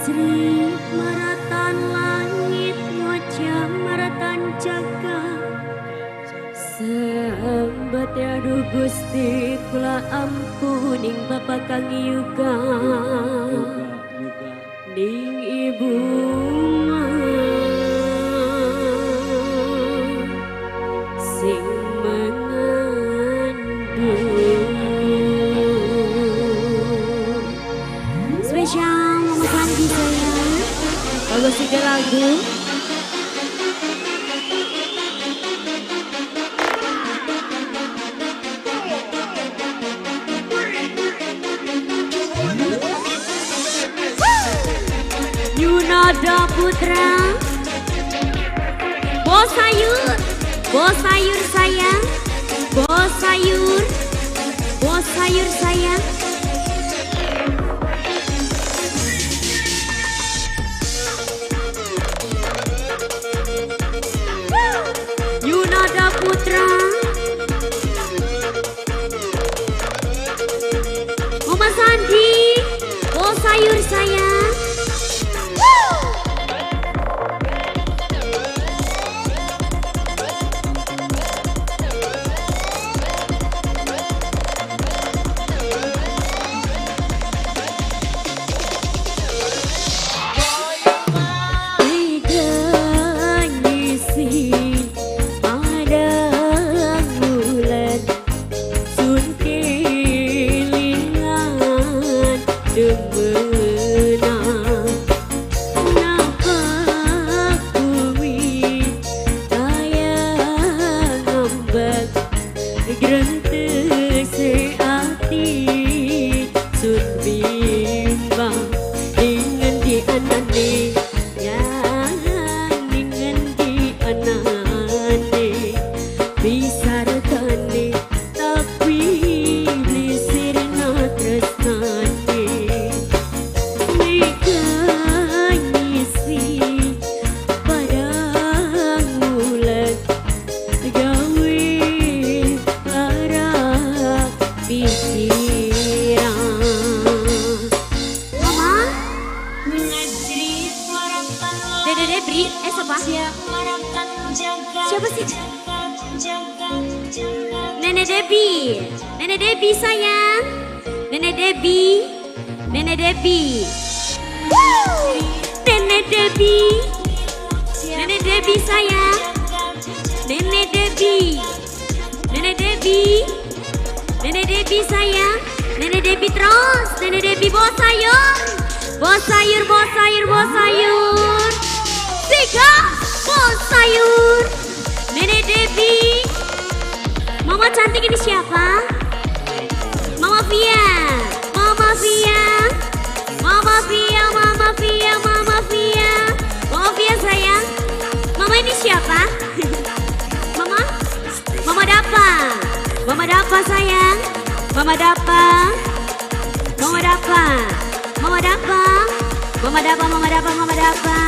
Ngajri maratan langit moja maratan jagat. Sambat aduh Gusti kula ampuning Bapak kang yuga ning ibu sing mengandung. Spesial Mama Sandi sayang. Bagus tiga lagu. Yunada Putra. Bos sayur, bos sayur sayang, bos sayur, bos sayur sayang. Yunada Putra. Mama Sandi, bos sayur sayang. Siapa sih? Nenek Debbie, Nenek Debbie sayang, Nenek Debbie, Nenek Debbie, Nenek Debbie, Nenek Debbie sayang, Nenek Debbie, Nenek Debbie, Nenek Debbie sayang, Nenek Debbie terus, Nenek Debbie bos sayur, bos sayur, bos sayur, bos sayur, tiga, bos sayur. Nenek Debbie. Mama cantik ini siapa? Mama Fia, Mama Fia, Mama Fia, Mama Fia, Mama Fia, Mama Fia sayang. Mama ini siapa? Mama? Mama Dapa, Mama Dapa sayang, Mama Dapa, Mama Dapa, Mama Dapa, Mama Dapa, Mama Dapa, Mama Dapa.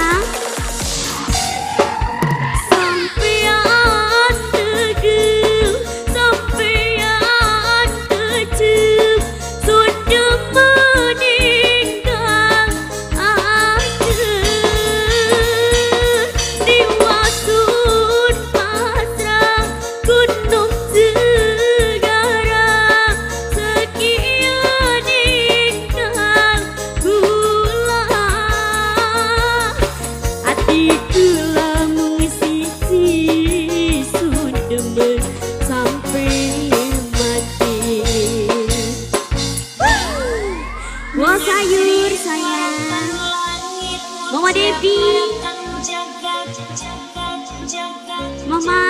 Sayur sayang, Mama Debbie, Mama,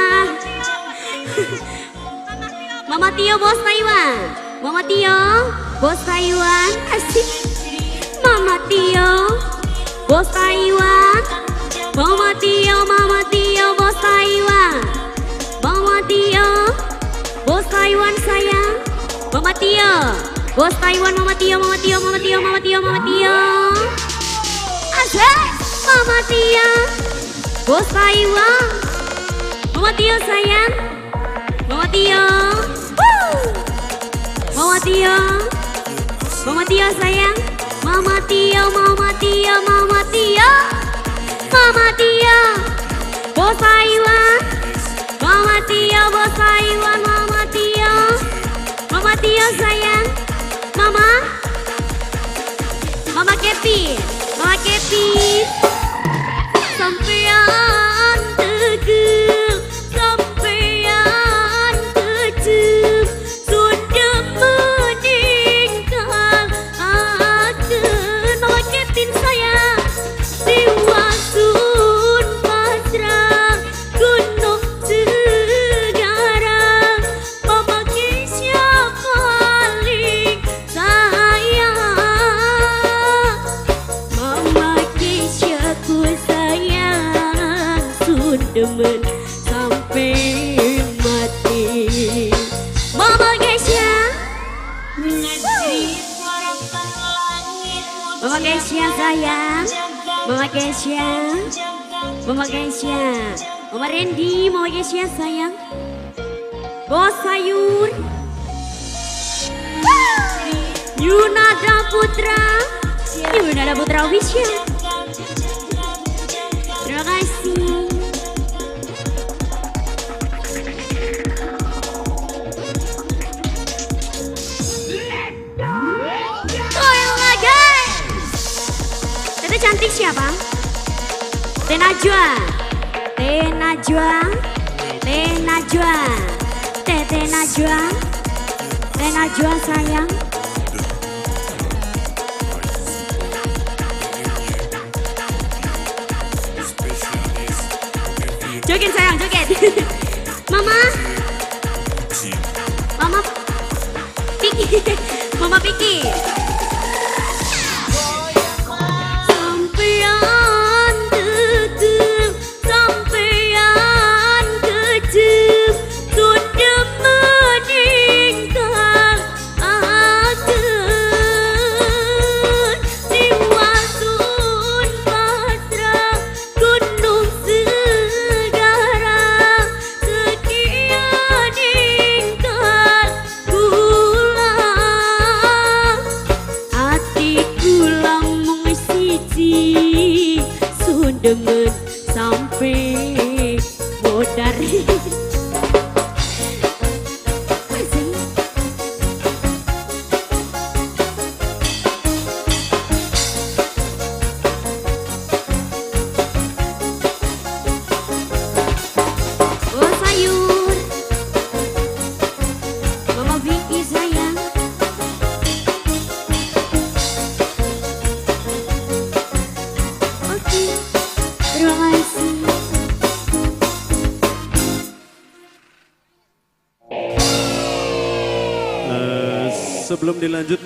Mama Tio bos Taiwan, Mama Tio bos Taiwan, asik, Mama Tio bos Taiwan, Mama Tio, Mama Tio bos Taiwan, Mama Tio bos Taiwan sayang, Mama Tio. Bos Taiwan, Mama Tio, Mama Tio, Mama Tio, Mama Tio, Mama Tio. Asik, Mama Tio. Bos Taiwan. Mama Tio sayang. Mama Tio. Woo. Mama Tio. Mama Tio sayang. Mama Tio, Mama Tio, Mama Bos Taiwan, Mama Tio, Bos Taiwan, Mama Tio, Mama Tio sayang, Mama, Mama Kevin, Mama Kevin. Sampean tegel, sampean kejem, sudah meninggal akan Mama Kevin sayang. Diwasun pasrah gunung segara, Mama Keisha paling sayang. Mama Keisha ku sayang, sundemen sampai mati. Mama Keisha, Mama Keisha sayang, Mama Keisha, Mama Keisha, Mama Randy, Mama Keisha sayang. Bos Sayur, Yunada Putra, Yunada Putra Wisya. Terima kasih. Goyang guys. Tete cantik siapa? Teh Najwa, Teh Najwa, Teh Najwa, Teh Najwa, Teh Najwa sayang. Joget sayang, joget. Mama, Mama Piki, Mama Piki. Sampean tegel, sampean kejem, sudah meninggal akan. Diwasun pasrah gunung segara, sekian ingkar kula. Atiku lamung siji, sundemen sampai modar. Oh sayur, Mama Vicky sayang. Oke, terima kasih. Sebelum dilanjut.